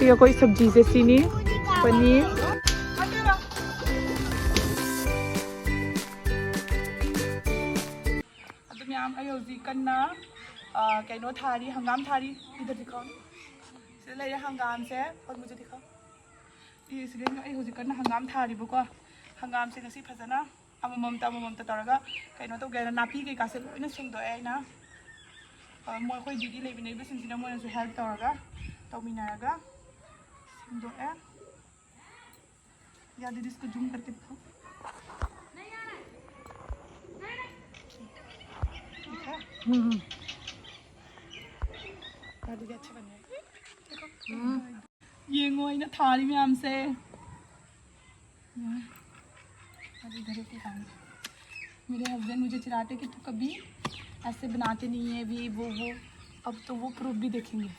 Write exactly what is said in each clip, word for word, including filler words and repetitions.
ꯑꯩꯈꯣꯏ ꯁꯕꯖꯤꯁꯦ ꯁꯤꯅꯤ, ꯄꯅꯤꯔ꯫ ꯑꯗꯨ ꯃꯌꯥꯝ, ꯑꯩ ꯍꯧꯖꯤꯛ ꯀꯟꯅ, ꯑ, ꯀꯩꯅꯣ ꯊꯥꯔꯤ, ꯍꯪꯒꯥꯝ ꯊꯥꯔꯤ꯫ ꯁꯤꯗ ꯂꯩꯔꯦ ꯍꯪꯒꯥꯝꯁꯦ꯫ ꯁꯤꯗ ꯑꯩ ꯍꯧꯖꯤꯛ ꯀꯟꯅ ꯍꯪꯒꯥꯝ ꯊꯥꯔꯤꯕꯀꯣ꯫ ꯍꯪꯒꯥꯝꯁꯦ ꯉꯁꯤ ꯐꯖꯅ ꯑꯃꯃꯝꯇ ꯑꯃꯃꯝꯇ ꯇꯧꯔꯒ ꯀꯩꯅꯣ ꯇꯧꯒꯦ ꯍꯥꯏꯅ ꯅꯥꯄꯤ ꯀꯩꯀꯥꯁꯦ ꯂꯣꯏꯅ ꯁꯦꯡꯗꯣꯛꯑꯦ ꯑꯩꯅ꯫ ꯑ, ꯃꯣꯏ ꯑꯩꯈꯣꯏ ꯗ꯭ꯌꯨꯇꯤ ꯂꯩꯃꯤꯟꯅꯔꯤꯕꯁꯤꯡꯁꯤꯅ ꯃꯣꯏꯅꯁꯨ ꯍꯦꯜꯞ ꯇꯧꯔꯒ, ꯇꯧꯃꯤꯟꯅꯔꯒ ꯁꯦꯡꯗꯣꯛꯑꯦ꯫ ꯌꯥꯗꯦ, ꯏꯁꯀꯣ ꯖꯨꯝ ꯀꯔꯀꯦ ꯗꯤꯈꯥꯎ꯫ ꯌꯦꯡꯉꯣ ꯑꯩꯅ ꯊꯥꯔꯤ ꯃꯌꯥꯝꯁꯦ꯫ मेरे हस्बैंड मुझे चिढ़ाते कि तू कभी ऐसे बनाते नहीं है, ये वो वो। अब तो वो प्रूफ भी देखेंगे।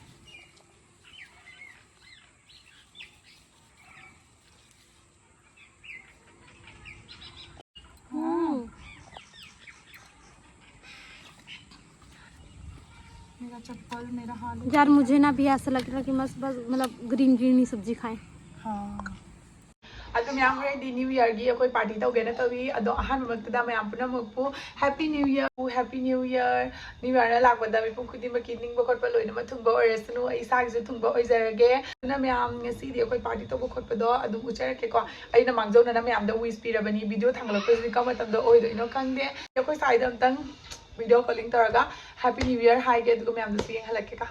मेरा चप्पल, मेरा हाल। यार, मुझे ना भी ऐसा लग रहा कि बस बस मतलब ग्रीन ग्रीन ही सब्जी खाएं। हाँ। ꯑꯗꯨ ꯃꯌꯥꯝ, ꯍꯣꯔꯦꯟꯗꯤ ꯅ꯭ꯌꯨ ꯌꯔꯒꯤ ꯑꯩꯈꯣꯏ ꯄꯥꯔꯇꯤ ꯇꯧꯒꯦꯅ ꯇꯧꯏ꯫ ꯑꯗꯣ ꯑꯍꯥꯟꯕꯃꯛꯇꯗ ꯃꯌꯥꯝ ꯄꯨꯝꯅꯃꯛꯄꯨ Happy New Year, Happy New Year꯫ New ꯌꯔꯅ ꯂꯥꯛꯄꯗ ꯃꯤꯄꯨꯝ ꯈꯨꯗꯤꯡꯃꯛꯀꯤ ꯅꯤꯡꯕ ꯈꯣꯠꯄ ꯂꯣꯏꯅꯃꯛ ꯊꯨꯡꯕ ꯑꯣꯏꯔꯁꯅꯨ꯫ ꯑꯩ ꯏꯁꯥꯒꯤꯁꯨ ꯊꯨꯡꯕ ꯑꯣꯏꯖꯔꯒꯦ꯫ ꯑꯗꯨꯅ ꯃꯌꯥꯝ, ꯉꯁꯤꯗꯤ ꯑꯩꯈꯣꯏ ꯄꯥꯔꯇꯤ ꯇꯧꯕ ꯈꯣꯠꯄꯗꯣ ꯑꯗꯨꯝ ꯎꯠꯆꯔꯛꯀꯦꯀꯣ꯫ ꯑꯩꯅ ꯃꯥꯡꯖꯧꯅꯅ ꯃꯌꯥꯝꯗ ꯋꯤꯁ ꯄꯤꯔꯕꯅꯤ꯫ ꯚꯤꯗꯤꯑꯣ ꯊꯥꯡꯒꯠꯂꯛꯄꯁꯤꯗꯤ ꯀꯔꯝꯕ ꯃꯇꯝꯗ ꯑꯣꯏꯗꯣꯏꯅꯣ ꯈꯪꯗꯦ꯫ ꯑꯩꯈꯣꯏ ꯁꯥꯏꯗ ꯑꯝꯇꯪ ꯚꯤꯗꯤꯑꯣ ꯀꯣꯂꯤꯡ ꯇꯧꯔꯒ Happy New Year ꯍꯥꯏꯒꯦ, ꯑꯗꯨꯒ ꯃꯌꯥꯝꯗꯁꯨ ꯌꯦꯡꯍꯜꯂꯛꯀꯦꯀꯣ꯫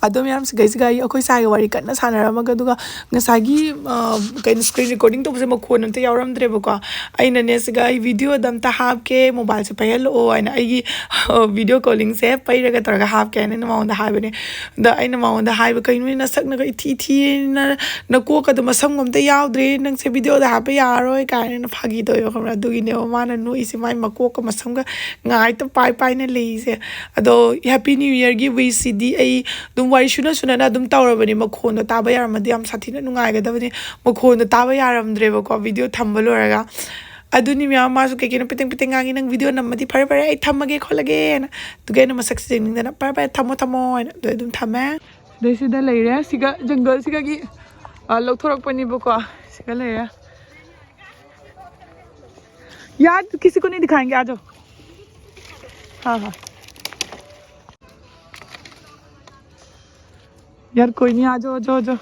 ꯑꯗꯣ ꯃꯌꯥꯝ, ꯁꯤꯒꯩꯁꯤꯒ ꯑꯩ ꯑꯩꯈꯣꯏ ꯁꯥꯏꯒ ꯋꯥꯔꯤ ꯀꯟꯅ ꯁꯥꯟꯅꯔꯝꯃꯒ, ꯑꯗꯨꯒ ꯉꯁꯥꯏꯒꯤ, ꯑ, ꯀꯩꯅꯣ, ꯁ꯭ꯀ꯭ꯔꯤꯟ ꯔꯦꯀꯣꯔꯗꯤꯡ ꯇꯧꯕꯁꯦ ꯃꯈꯣꯟ ꯑꯝꯇ ꯌꯥꯎꯔꯝꯗ꯭ꯔꯦꯕꯀꯣ꯫ ꯑꯩꯅꯅꯦ, ꯁꯤꯒ ꯑꯩ ꯚꯤꯗꯤꯑꯣꯗ ꯑꯝꯇ ꯍꯥꯞꯀꯦ, ꯃꯣꯕꯥꯏꯜꯁꯦ ꯄꯥꯏꯍꯜꯂꯛꯑꯣ ꯍꯥꯏꯅ, ꯑꯩꯒꯤ, ꯑ, ꯚꯤꯗꯤꯑꯣ ꯀꯣꯂꯤꯡꯁꯦ ꯄꯩꯔꯒ ꯇꯧꯔꯒ ꯍꯥꯞꯀꯦ ꯍꯥꯏꯅ ꯑꯩꯅ ꯃꯉꯣꯟꯗ ꯍꯥꯏꯕꯅꯦ꯫ ꯑꯗ ꯑꯩꯅ ꯃꯉꯣꯟꯗ ꯍꯥꯏꯕ, "ꯀꯩꯅꯣꯅꯦ, ꯅꯁꯛꯅꯒ ꯏꯊꯤ ꯊꯤꯅ, ꯅꯀꯣꯛꯀꯗꯣ ꯃꯁꯝꯒ ꯑꯝꯇ ꯌꯥꯎꯗ꯭ꯔꯦ, ꯅꯪꯁꯦ ꯚꯤꯗꯤꯑꯣꯗ ꯍꯥꯞꯄ ꯌꯥꯔꯔꯣꯏ" ꯀꯥꯏꯅ ꯑꯩꯅ ꯐꯥꯒꯤ ꯇꯧꯋꯦꯕ, ꯈꯪꯕ꯭ꯔꯥ? ꯑꯗꯨꯒꯤꯅꯦꯕ ꯃꯥꯅ ꯅꯣꯛꯏꯁꯦ, ꯃꯥꯏ ꯃꯀꯣꯛꯀ ꯃꯁꯝꯒ ꯉꯥꯏꯇ ꯄꯥꯏ ꯄꯥꯏꯅ ꯂꯩꯁꯦ꯫ ꯑꯗꯣ Happy New Yearꯒꯤ ꯋꯤꯁꯁꯤꯗꯤ ꯑꯩ ꯑꯗꯨꯝ ꯋꯥꯔꯤ ꯁꯨꯅ ꯁꯨꯅꯅ ꯑꯗꯨꯝ ꯇꯧꯔꯕꯅꯤ꯫ ꯃꯈꯣꯟꯗꯣ ꯇꯥꯕ ꯌꯥꯔꯝꯃꯗꯤ ꯌꯥꯝ ꯁꯥꯊꯤꯅ ꯅꯨꯡꯉꯥꯏꯒꯗꯕꯅꯤ꯫ ꯃꯈꯣꯟꯗꯣ ꯇꯥꯕ ꯌꯥꯔꯝꯗ꯭ꯔꯦꯕꯀꯣ, ꯚꯤꯗꯤꯑꯣ ꯊꯝꯕ ꯂꯣꯏꯔꯒ꯫ ꯑꯗꯨꯅꯤ ꯃꯌꯥꯝ, ꯃꯥꯁꯨ ꯀꯩ ꯀꯩꯅꯣ ꯄꯤꯇꯤꯡ ꯄꯤꯇꯤꯡ ꯉꯥꯡꯉꯤ, "ꯅꯪ ꯚꯤꯗꯤꯑꯣ ꯅꯝꯃꯗꯤ ꯐꯔꯦ ꯐꯔꯦ, ꯑꯩ ꯊꯝꯃꯒꯦ ꯈꯣꯠꯂꯒꯦꯅ"꯫ ꯑꯗꯨꯒꯤ ꯑꯩꯅ ꯃꯁꯛꯁꯦ ꯌꯦꯡꯅꯤꯡꯗꯅ, "ꯐꯔꯦ ꯐꯔꯦ, ꯊꯝꯃꯣ ꯊꯝꯃꯣ" ꯍꯥꯏꯅ ꯑꯗꯨ ꯑꯗꯨꯝ ꯊꯝꯃꯦ꯫ ꯑꯗꯩ ꯁꯤꯗ ꯂꯩꯔꯦ꯫ ꯁꯤꯒ ꯖꯪꯒꯜꯁꯤꯒꯒꯤ, ꯑ, ꯂꯧꯊꯣꯔꯛꯄꯅꯦꯕꯀꯣ꯫ ꯁꯤꯒ ꯂꯩꯔꯦ꯫ यार, किसी को नहीं दिखाएंगे, आ जाओ। हाँ, हाँ। यार, कोई नहीं, आ जाओ, आ जाओ, आ जाओ।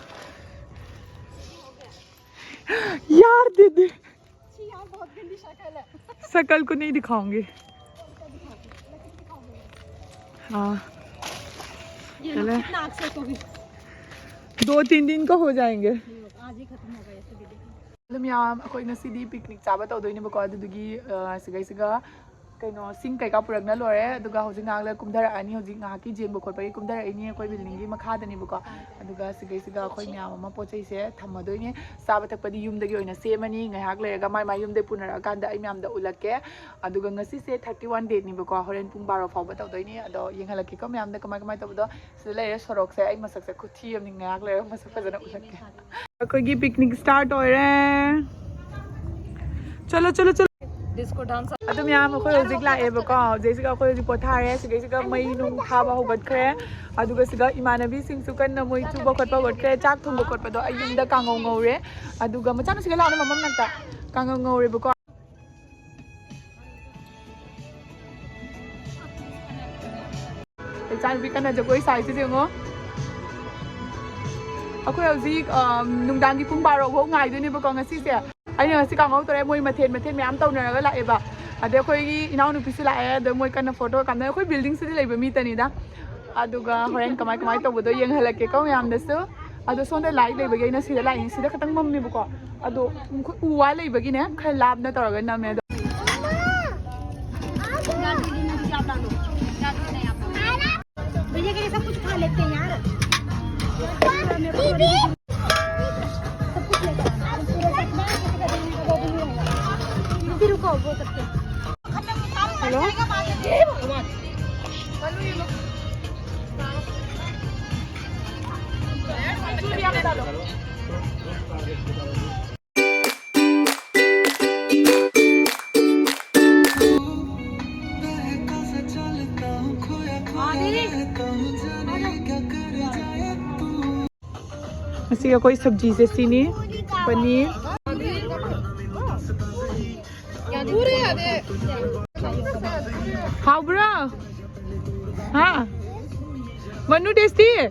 यार, दीदी। छी यार, बहुत गंदी शक्ल है। शक्ल को नहीं दिखाऊंगी। हाँ। ये लो, चले। कितना access होगी। दो तीन दिन का हो जाएंगे। आज ही खत्म हो गया, ऐसे भी देखो। ꯑꯗꯨꯝ ꯌꯥꯝ, ꯑꯩꯈꯣꯏ ꯉꯁꯤꯗꯤ picnic ꯆꯥꯕ ꯇꯧꯗꯣꯏꯅꯦꯕꯀꯣ꯫ ꯑꯗꯨꯗꯨꯒꯤ, ꯑ, ꯁꯤꯒꯩꯁꯤꯒ ꯀꯩꯅꯣ, ꯁꯤꯡ ꯀꯩꯀꯥ ꯄꯨꯔꯛꯅ ꯂꯣꯏꯔꯦ꯫ ꯑꯗꯨꯒ ꯍꯧꯖꯤꯛ ꯉꯥꯏꯍꯥꯛ ꯂꯩꯔ ꯀꯨꯝꯊꯔꯛꯑꯅꯤ꯫ ꯍꯧꯖꯤꯛ ꯉꯥꯏꯍꯥꯛꯀꯤ ꯌꯦꯡꯕ ꯈꯣꯠꯄꯒꯤ ꯀꯨꯝꯊꯔꯛꯏꯅꯤ ꯑꯩꯈꯣꯏ buildingꯒꯤ ꯃꯈꯥꯗꯅꯦꯕꯀꯣ꯫ ꯑꯗꯨꯒ ꯁꯤꯒꯩꯁꯤꯒ ꯑꯩꯈꯣꯏ ꯃꯌꯥꯝ ꯑꯃ ꯄꯣꯠ ꯆꯩꯁꯦ ꯊꯝꯃꯗꯣꯏꯅꯦ꯫ ꯆꯥꯕ ꯊꯛꯄꯗꯤ ꯌꯨꯝꯗꯒꯤ ꯑꯣꯏꯅ ꯁꯦꯝꯃꯅꯤ꯫ ꯉꯥꯏꯍꯥꯛ ꯂꯩꯔꯒ ꯃꯥꯏ ꯃꯥꯏ ꯌꯨꯝꯗꯒꯤ ꯄꯨꯅꯔꯛꯑꯀꯥꯟꯗ ꯑꯩ ꯃꯌꯥꯝꯗ ꯎꯠꯂꯛꯀꯦ꯫ ꯑꯗꯨꯒ ꯉꯁꯤꯁꯦ thirty one dateꯅꯦꯕꯀꯣ꯫ ꯍꯣꯔꯦꯟ ꯄꯨꯡ ꯕꯥꯔꯣ ꯐꯥꯎꯕ ꯇꯧꯗꯣꯏꯅꯤ꯫ ꯑꯗꯣ ꯌꯦꯡꯍꯜꯂꯛꯀꯦꯀꯣ ꯃꯌꯥꯝꯗ ꯀꯃꯥꯏ ꯀꯃꯥꯏ ꯇꯧꯕꯗꯣ꯫ ꯁꯤꯗ ꯂꯩꯔꯦ ꯁꯣꯔꯣꯛꯁꯦ꯫ ꯑꯩ ꯃꯁꯛꯁꯦ ꯈꯨꯊꯤ ꯑꯃꯅꯤ꯫ ꯉꯥꯏꯍꯥꯛ ꯂꯩꯔꯒ ꯃꯁꯛ ꯐꯖꯅ ꯎꯠꯂꯛꯀꯦ꯫ ꯑꯩꯈꯣꯏꯒꯤ picnic start ꯑꯣꯏꯔꯦ꯫ ꯆꯠꯂꯣ, ꯆꯠꯂꯣ, ꯆꯠꯂꯣ꯫ Disco dance ꯑꯗꯨ ꯃꯌꯥꯝ ꯑꯩꯈꯣꯏ ꯍꯧꯖꯤꯛ ꯂꯥꯛꯑꯦꯕꯀꯣ꯫ ꯍꯧꯖꯤꯛꯁꯤꯒ ꯑꯩꯈꯣꯏ ꯍꯧꯖꯤꯛ ꯄꯣꯊꯥꯔꯦ꯫ ꯁꯤꯗꯩꯁꯤꯒ ꯃꯩ ꯅꯨꯡ ꯊꯥꯕ ꯍꯧꯒꯠꯈ꯭ꯔꯦ꯫ ꯑꯗꯨꯒ ꯁꯤꯗ ꯏꯃꯥꯟꯅꯕꯤꯁꯤꯡꯁꯨ ꯀꯟꯅ ꯃꯣꯏ ꯆꯨꯕ ꯈꯣꯠꯄ ꯍꯧꯒꯠꯈ꯭ꯔꯦ꯫ ꯆꯥꯛ ꯊꯣꯡꯕ ꯈꯣꯠꯄꯗꯣ ꯑꯩ ꯌꯨꯝꯗ ꯀꯥꯡꯉꯧ ꯉꯧꯔꯦ꯫ ꯑꯗꯨꯒ ꯃꯆꯥꯅꯨꯁꯤꯒ ꯂꯥꯛꯑꯣꯅꯦ ꯃꯃꯝ ꯅꯛꯇ꯫ ꯀꯥꯡꯉꯧ ꯉꯧꯔꯦꯕꯀꯣ꯫ ꯏꯆꯥꯅꯨꯄꯤ ꯀꯟꯅ ꯖꯒꯣꯏ ꯁꯥꯏꯁꯤꯗꯤ ꯌꯦꯡꯉꯣ꯫ ꯑꯩꯈꯣꯏ ꯍꯧꯖꯤꯛ, ꯑꯝ, ꯅꯨꯡꯗꯥꯡꯒꯤ ꯄꯨꯡ ꯕꯥꯔꯣ ꯐꯥꯎ ꯉꯥꯏꯗꯣꯏꯅꯦꯕꯀꯣ ꯉꯁꯤꯁꯦ꯫ ꯑꯩꯅ ꯉꯁꯤ ꯀꯥꯡꯍꯧ ꯇꯧꯔꯦ꯫ ꯃꯣꯏ ꯃꯊꯦꯜ ꯃꯊꯦꯜ ꯃꯌꯥꯝ ꯇꯧꯅꯔꯒ ꯂꯥꯛꯑꯦꯕ꯫ ꯑꯗꯩ ꯑꯩꯈꯣꯏꯒꯤ ꯏꯅꯥꯎꯅꯨꯄꯤꯁꯨ ꯂꯥꯛꯑꯦ꯫ ꯑꯗꯣ ꯃꯣꯏ ꯀꯟꯅ photo ꯀꯥꯞꯅꯔꯦ꯫ ꯑꯩꯈꯣꯏ buildingꯁꯤꯗ ꯂꯩꯕ ꯃꯤꯇꯅꯤꯗ꯫ ꯑꯗꯨꯒ ꯍꯣꯔꯦꯟ ꯀꯃꯥꯏ ꯀꯃꯥꯏ ꯇꯧꯕꯗꯣ ꯌꯦꯡꯍꯜꯂꯛꯀꯦꯀꯣ ꯃꯌꯥꯝꯗꯁꯨ꯫ ꯑꯗꯣ ꯁꯣꯝꯗ light ꯂꯩꯕꯒꯤ ꯑꯩꯅ ꯁꯤꯗ ꯂꯥꯛꯏꯅꯤ꯫ ꯁꯤꯗ ꯈꯇꯪ ꯃꯝꯃꯦꯕꯀꯣ꯫ ꯑꯗꯣ ꯑꯩꯈꯣꯏ ꯎ ꯋꯥ ꯂꯩꯕꯒꯤꯅꯦ ꯈꯔ ꯂꯥꯞꯅ ꯇꯧꯔꯒ ꯅꯝꯃꯦ꯫ ꯑꯗꯣ भैया के सब कुछ खा लेते हैं यार। सब कुछ लेते हैं। फिर रुको, वो करते हैं। हेलो। ꯁꯤꯒ ꯑꯩꯈꯣꯏ ꯁꯕꯖꯤꯁꯦ ꯁꯤꯅꯤ, ꯄꯅꯤꯔ꯫ ꯍꯥꯎꯕ꯭ꯔꯥ? हाँ। मन्नू टेस्टी है?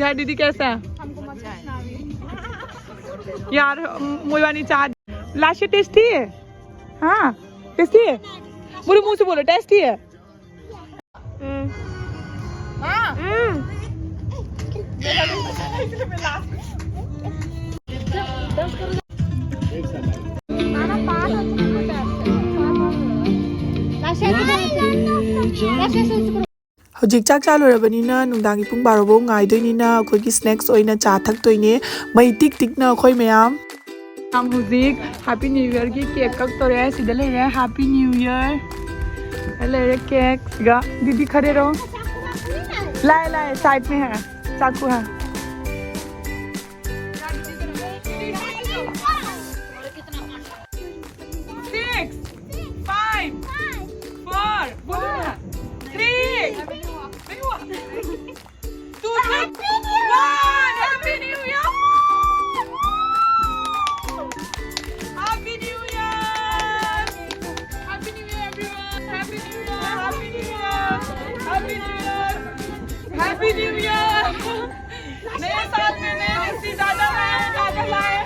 यार दीदी कैसा है? यार मोइवानी चाट लाशे टेस्टी है? हाँ टेस्टी है। पूरे मुंह से बोलो टेस्टी है। ꯍꯧꯖꯤꯛ ꯆꯥꯛ ꯆꯥ ꯂꯣꯏꯔꯕꯅꯤꯅ ꯅꯨꯡꯗꯥꯡꯒꯤ ꯄꯨꯡ ꯕꯥꯔꯣ ꯐꯥꯎ ꯉꯥꯏꯗꯣꯏꯅꯤꯅ ꯑꯩꯈꯣꯏꯒꯤ ꯁ꯭ꯅꯦꯛꯁ ꯑꯣꯏꯅ ꯆꯥ ꯊꯛꯇꯣꯏꯅꯦ꯫ ꯃꯩ ꯇꯤꯛ ꯇꯤꯛꯅ ꯑꯩꯈꯣꯏ ꯃꯌꯥꯝ꯫ ꯌꯥꯝ ꯍꯧꯖꯤꯛ ꯍꯦꯄꯤ ꯅ꯭ꯌꯨ ꯏꯌꯔꯒꯤ ꯀꯦꯛ ꯀꯛꯇꯣꯔꯦ꯫ ꯁꯤꯗ ꯂꯩꯔꯦ ꯍꯦꯄꯤ ꯅ꯭ꯌꯨ ꯏꯌꯔ꯫ ꯂꯩꯔꯦ ꯀꯦꯛ꯫ ꯁꯤꯒ ꯗꯤꯗꯤ ꯈꯔꯦꯔꯣ? ꯂꯥꯛꯑꯦ ꯂꯥꯛꯑꯦ, ꯁꯥꯏꯗ ꯃꯦ ꯍꯦ꯫ ꯆꯥꯀꯨ ꯍꯦ꯫ Six, five, four, बोलो ना। Three, नहीं हुआ। Two, three, one. Happy New Year! Happy New Year! Happy New Year, everyone! Happy New Year! Happy New Year! Happy New Year! Happy New Year! नए साल में नए नसीब ज्यादा लाए, ज्यादा लाए।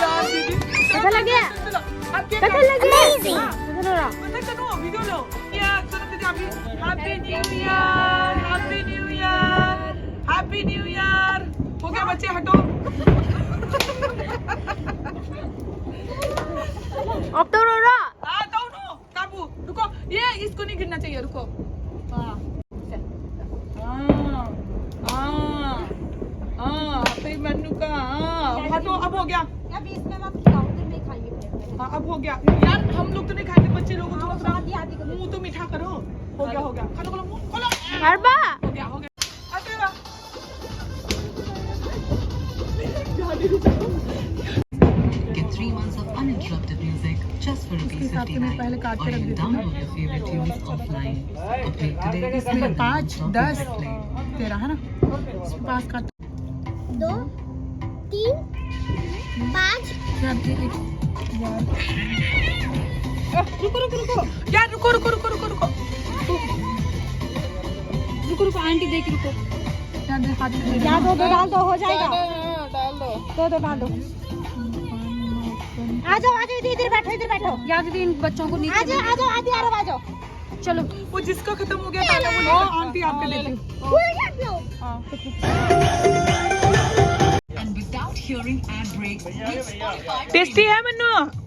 यार दीदी, कैसा लगे? चलो, चलो, चलो। आप क्या कैसा लगे? Amazing। हाँ। कैसा लगा? पता करो, वीडियो लो। या, चलो दीदी, अभी Happy New Year, Happy New Year, Happy New Year। हो गया बच्चे, हटो। अब तो रो रहा। हाँ, तो नो। काबू, रुको, ये इसको नहीं गिरना चाहिए, रुको। हाँ, हाँ, हाँ, हाँ, फिर मन्नू का, हाँ, हटो, अब हो गया। अभी इसमें मत खिलाओ, उधर में खाइए फिर। हाँ, अब हो गया। यार, हम लोग तो नहीं खाएंगे, बच्चे लोग तो हाँ, अपना आधी, आधी करो। मुंह तो मीठा करो। हो गया, हो गया। खोलो, खोलो, मुंह खोलो। अरबा। हो गया, हो गया। अरे वाह। Get three months of uninterrupted music just for rupees fifty-nine. Or you can download your favorite tunes offline. Upgrade today. इसमें पाँच, दस, तेरह है ना? पास कर। दो, तीन, पाँच। यार, दे दे। यार। अ, रुको, रुको, रुको। यार, रुको, रुको, रुको, रुको, रुको। रुको, रुको, आंटी देख, रुको। यार, दे, हाथ में दे दे। यार, दो, दो डाल दो, हो जाएगा। हाँ, डाल दो। दो, दो डाल दो। आ जाओ, आ जाओ, इधर, इधर बैठो, इधर बैठो। यार, दीदी, इन बच्चों को नीचे आ जाओ, आ जाओ, आदि आरव आ जाओ। चलो। वो जिसका खत्म हो गया ताला, वो हाँ, आंटी, आपको देती हूँ। भूल गया क्यों? हाँ। And without hearing ad breaks, this Spotify tasty है मन्नू।